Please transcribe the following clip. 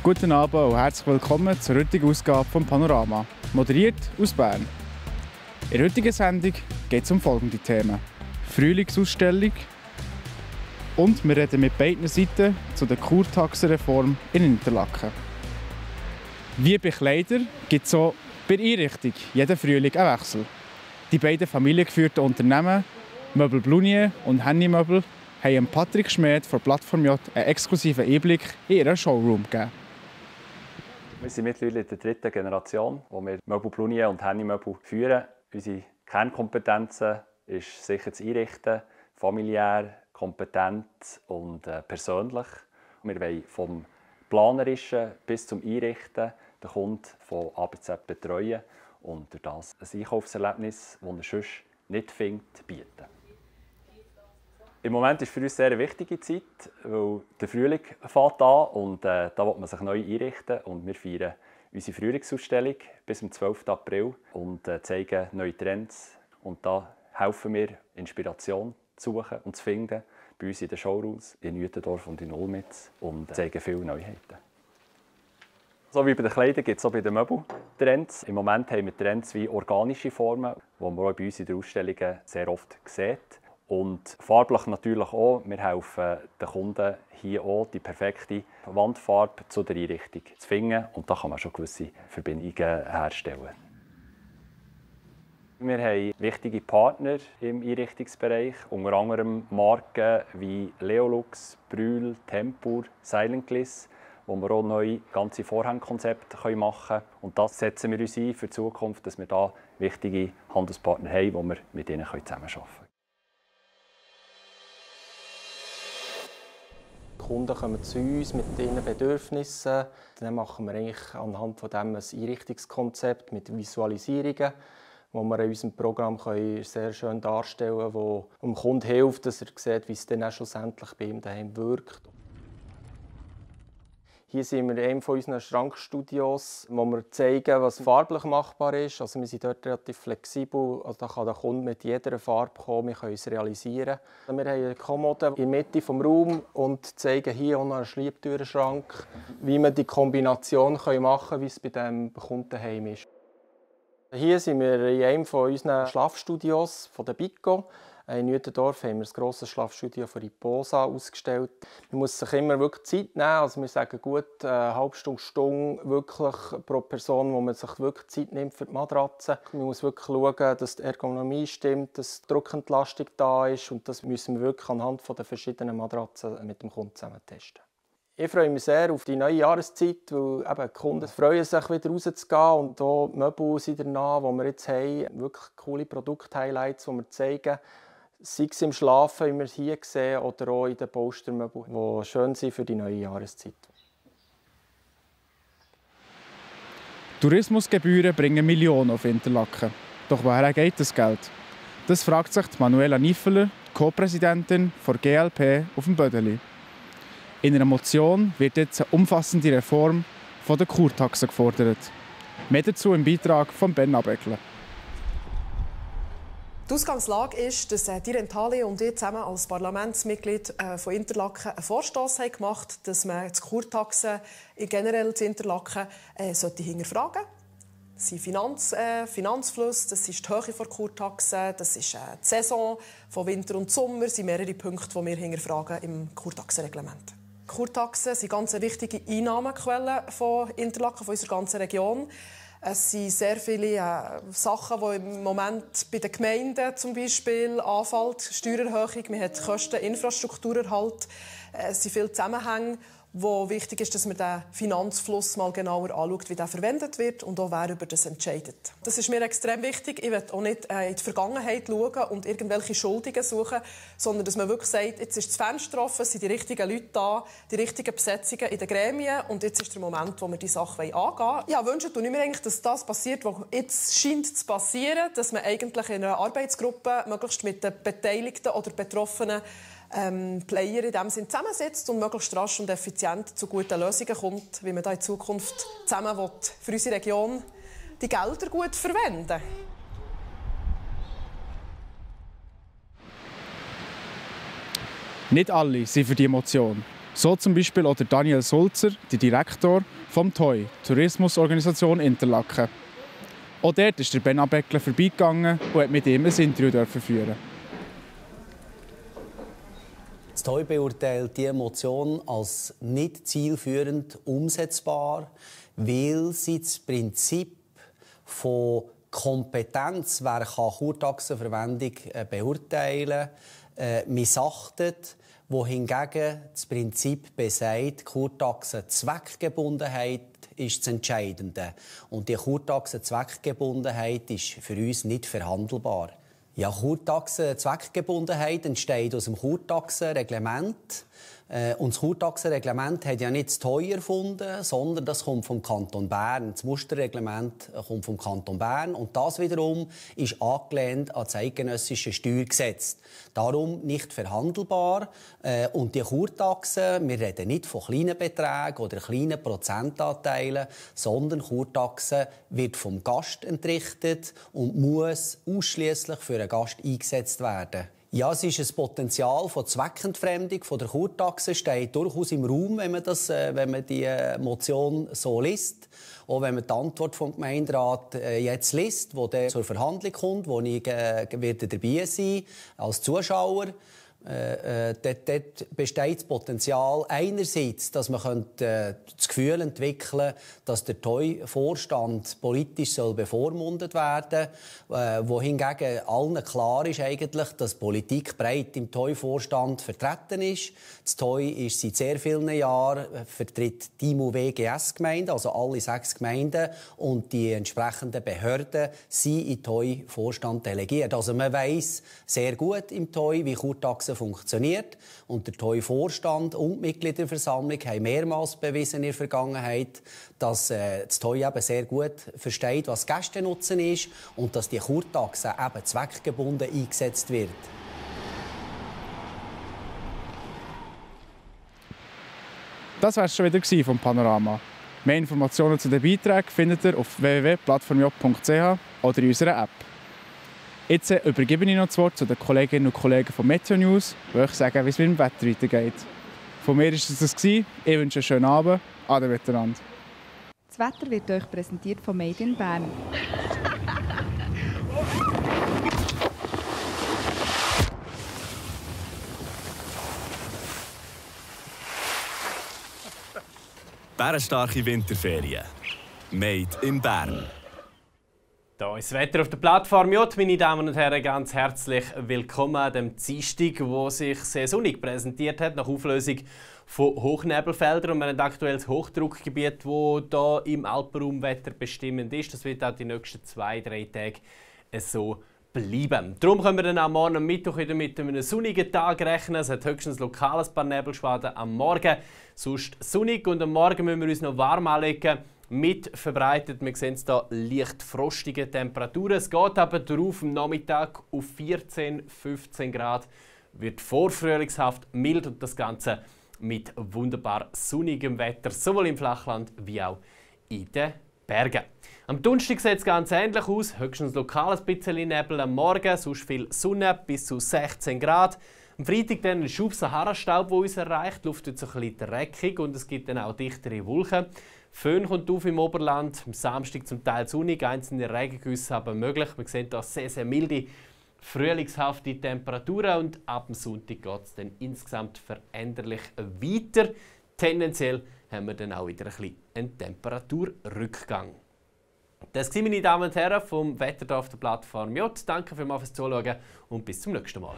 Guten Abend und herzlich willkommen zur heutigen Ausgabe von Panorama, moderiert aus Bern. In der heutigen Sendung geht es um folgende Themen: Frühlingsausstellung und wir reden mit beiden Seiten zu der Kurtaxenreform in Interlaken. Wie bei Kleidern gibt es auch bei der Einrichtung jeden Frühling einen Wechsel. Die beiden familiengeführten Unternehmen Möbel Blunier und Henny Möbel haben Patrick Schmid von Plattform J einen exklusiven Einblick in ihren Showroom gegeben. Wir sind mittlerweile in der dritten Generation, wo wir Möbel Blunier und Henny Möbel führen. Unsere Kernkompetenzen ist sicher das Einrichten, familiär, kompetent und persönlich. Wir wollen vom Planerischen bis zum Einrichten den Kunden von A bis Z betreuen und durch das ein Einkaufserlebnis, das er sonst nicht findet, bieten. Im Moment ist für uns eine sehr wichtige Zeit, weil der Frühling fängt an und da will man sich neu einrichten. Und wir feiern unsere Frühlingsausstellung bis zum 12. April und zeigen neue Trends. Und da helfen wir, Inspiration zu suchen und zu finden bei uns in den Showrooms in Uetendorf und in Olmütz und zeigen viele Neuheiten. So wie bei den Kleidern gibt es auch bei den Möbeln Trends. Im Moment haben wir Trends wie organische Formen, die man auch bei uns in den Ausstellungen sehr oft sieht. Und farblich natürlich auch. Wir helfen den Kunden hier auch, die perfekte Wandfarbe zu der Einrichtung zu finden. Und da kann man schon gewisse Verbindungen herstellen. Wir haben wichtige Partner im Einrichtungsbereich, unter anderem Marken wie Leolux, Brühl, Tempur, Silentgliss, wo wir auch neue ganze Vorhangkonzepte machen können. Und das setzen wir uns ein für die Zukunft, dass wir da wichtige Handelspartner haben, wo wir mit ihnen zusammenarbeiten können. Die Kunden kommen zu uns mit ihren Bedürfnissen. Dann machen wir eigentlich anhand von dem ein Einrichtungskonzept mit Visualisierungen, wo wir in unserem Programm sehr schön darstellen können, wo dem Kunden hilft, dass er sieht, wie es dann auch schlussendlich bei ihm daheim wirkt. Hier sind wir in einem unserer Schrankstudios, wo wir zeigen, was farblich machbar ist. Also wir sind dort relativ flexibel. Also da kann der Kunde mit jeder Farbe kommen, wir können es realisieren. Wir haben eine Kommode in der Mitte des Raums und zeigen hier auch noch einen Schliebtürenschrank, wie wir die Kombination machen können, wie es bei dem Kunden daheim ist. Hier sind wir in einem unserer Schlafstudios von der BICO. In Uetendorf haben wir ein grosses Schlafstudio für Riposa ausgestellt. Man muss sich immer wirklich Zeit nehmen. Also wir sagen gut, eine halbe Stunde wirklich pro Person, wo man sich wirklich Zeit nimmt für die Matratze. Man muss wirklich schauen, dass die Ergonomie stimmt, dass die Druckentlastung da ist. Und das müssen wir wirklich anhand der verschiedenen Matratzen mit dem Kunden zusammen testen. Ich freue mich sehr auf die neue Jahreszeit, weil eben die Kunden freuen sich, wieder rauszugehen. Und auch die Möbel sind danach, die wir jetzt haben, wirklich coole Produkt-Highlights, die wir zeigen. Sei es im Schlafen, wie wir es hier sehen, oder auch in den Postermöbeln, die schön sind für die neue Jahreszeit. Tourismusgebühren bringen Millionen auf Interlaken. Doch woher geht das Geld? Das fragt sich Manuela Niffeler, Co-Präsidentin der GLP, auf dem Bödeli. In einer Motion wird jetzt eine umfassende Reform der Kurtaxe gefordert. Mehr dazu im Beitrag von Ben Abeckle. Die Ausgangslage ist, dass die Rentale und ich zusammen als Parlamentsmitglied von Interlaken einen Vorstoss haben gemacht, dass man die Kurtaxe generell zu Interlaken hinterfragen sollte. Das sind Finanzflüsse, das ist die Höhe der Kurtaxe, das ist die Saison von Winter und Sommer. Das sind mehrere Punkte, die wir hinterfragen im Kurtaxenreglement. Kurtaxen sind ganz wichtige Einnahmequellen von Interlaken, von unserer ganzen Region. Es sind sehr viele Sachen, die im Moment bei den Gemeinden zum Beispiel anfallen. Steuererhöhung, man hat Kosten, Infrastrukturerhalt. Es sind viele Zusammenhänge, wo wichtig ist, dass man den Finanzfluss mal genauer anschaut, wie der verwendet wird und auch wer über das entscheidet. Das ist mir extrem wichtig. Ich will auch nicht in die Vergangenheit schauen und irgendwelche Schuldigen suchen, sondern dass man wirklich sagt, jetzt ist das Fenster offen, es sind die richtigen Leute da, die richtigen Besetzungen in den Gremien und jetzt ist der Moment, wo wir die Sache angehen wollen. Ja, wünsche tue ich mir eigentlich, dass das passiert, was jetzt scheint zu passieren, dass man eigentlich in einer Arbeitsgruppe möglichst mit den Beteiligten oder Betroffenen Player in diesem Sinn zusammensetzt und möglichst rasch und effizient zu guten Lösungen kommt, wie man da in Zukunft zusammen für unsere Region die Gelder gut verwenden. Nicht alle sind für diese Motion. So zum Beispiel auch der Daniel Sulzer, der Direktor vom TOI, Tourismusorganisation Interlaken. Auch dort ist der Ben Abeckle vorbeigegangen und hat mit ihm ein Interview führen. Das TOI beurteilt diese Motion als nicht zielführend umsetzbar, weil sie das Prinzip von Kompetenz, wer Kurtaxenverwendung beurteilen kann, missachtet, wohingegen das Prinzip besagt, Kurtaxen-Zweckgebundenheit ist das Entscheidende. Und die Kurtaxen-Zweckgebundenheit ist für uns nicht verhandelbar. Ja, Kurtaxen-Zweckgebundenheit entsteht aus dem Kurtaxenreglement. Und das Kurtaxenreglement hat ja nicht das TOI erfunden, sondern das kommt vom Kanton Bern. Das Musterreglement kommt vom Kanton Bern und das wiederum ist angelehnt an das eidgenössische Steuergesetz. Darum nicht verhandelbar. Und die Kurtaxe, wir reden nicht von kleinen Beträgen oder kleinen Prozentanteilen, sondern Kurtaxe wird vom Gast entrichtet und muss ausschließlich für einen Gast eingesetzt werden. Ja, es ist ein Potenzial von Zweckentfremdung von der Kurtaxe, steht durchaus im Raum, wenn man die Motion so liest. Auch wenn man die Antwort vom Gemeinderat jetzt liest, wo der zur Verhandlung kommt, wo ich werde dabei sein als Zuschauer. Dort besteht das Potenzial einerseits, dass man das Gefühl entwickeln könnte, dass der TOI-Vorstand politisch bevormundet werden soll, wohingegen allen klar ist eigentlich, dass Politik breit im TOI-Vorstand vertreten ist. Das TOI ist seit sehr vielen Jahren vertritt die WGS-Gemeinden, also alle 6 Gemeinden, und die entsprechenden Behörden sind in den TOI-Vorstand delegiert. Also man weiss sehr gut im TOI, wie Kurtaxe funktioniert. Und der TOI-Vorstand und die Mitgliederversammlung haben mehrmals bewiesen in der Vergangenheit, dass das TOI eben sehr gut versteht, was Gästenutzen ist und dass die Kurtaxe eben zweckgebunden eingesetzt wird. Das war es schon wieder vom Panorama. Mehr Informationen zu den Beiträgen findet ihr auf www.plattformj.ch oder in unserer App. Jetzt übergebe ich noch das Wort zu den Kolleginnen und Kollegen von Meteo News, die euch sagen, wie es mit dem Wetter weitergeht. Von mir war es das. Ich wünsche einen schönen Abend. Ade miteinander. Das Wetter wird euch präsentiert von Made in Bern. Bärenstarke Winterferien. Made in Bern. Da ist das Wetter auf der Plattform J, meine Damen und Herren, ganz herzlich willkommen an dem Dienstag, wo sich sehr sonnig präsentiert hat, nach Auflösung von Hochnebelfeldern. Und wir haben ein aktuelles Hochdruckgebiet, das hier im Alpenraum wetterbestimmend ist. Das wird auch die nächsten 2-3 Tage so bleiben. Darum können wir dann am Morgen und Mittwoch wieder mit einem sonnigen Tag rechnen. Es hat höchstens lokales paar Nebelschwaden am Morgen, sonst sonnig. Und am Morgen müssen wir uns noch warm anlegen. Mit verbreitet, wir sehen es hier, leicht frostige Temperaturen. Es geht aber darauf am Nachmittag auf 14-15 Grad. Wird vorfrühlingshaft mild und das Ganze mit wunderbar sonnigem Wetter, sowohl im Flachland wie auch in den Bergen. Am Donnerstag sieht es ganz ähnlich aus. Höchstens lokales bisschen Nebel am Morgen, sonst viel Sonne bis zu 16 Grad. Am Freitag dann ein Schub Sahara-Staub, der uns erreicht. Die Luft wird so ein bisschen dreckig und es gibt dann auch dichtere Wolken. Föhn kommt auf im Oberland, am Samstag zum Teil sonnig, einzelne Regengüsse aber möglich. Wir sehen hier sehr, sehr milde, frühlingshafte Temperaturen und ab dem Sonntag geht es dann insgesamt veränderlich weiter. Tendenziell haben wir dann auch wieder ein bisschen einen Temperaturrückgang. Das waren meine Damen und Herren vom Wetter auf der Plattform J. Danke vielmals fürs Zuschauen und bis zum nächsten Mal.